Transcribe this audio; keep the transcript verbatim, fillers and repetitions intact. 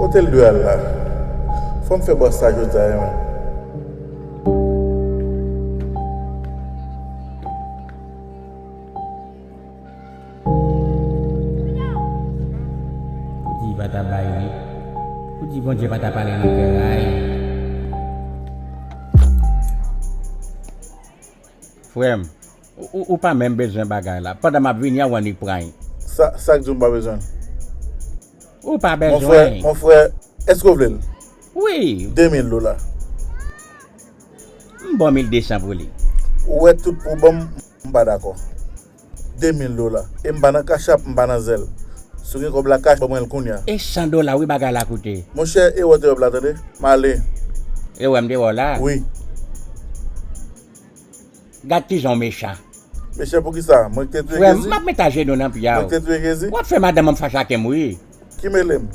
Tel dwe al la. Fò m fè bòs sa jodi a, wi. Ou di pa ta bay, wi. Ou di Bondye pa ta pale nan kè ray. Frè m, ou, ou, ou pa menm bezwen bagay la. Pandan m ap vini an, w annik pran. Sa, sa k di w m pa bezwen l? Ou pa bezwen. Mon frè, mon frè, èske w vle l? Wi. De mil dola. M ba w mil de san pou li. Ou wè tout pou w ban m, m pa dakò. De mil dola. E m pa nan Cash App, m pa nan Zelle. Si w gen kòb la kach, ban mwen l kounye a. E san dola, wi, bagay la koute. Monchè, e wè w te wè m la, tande? M ale. E wè m te wè w la? Wi. Gad kijan w mechan. Mechan poukisa? Mwen k te touye Jezi? Frè m, m ap met ajenou nan pye a w. Mwen k te touye Jezi? W ap fè madanm an fache ak m, wi. Ki mele m?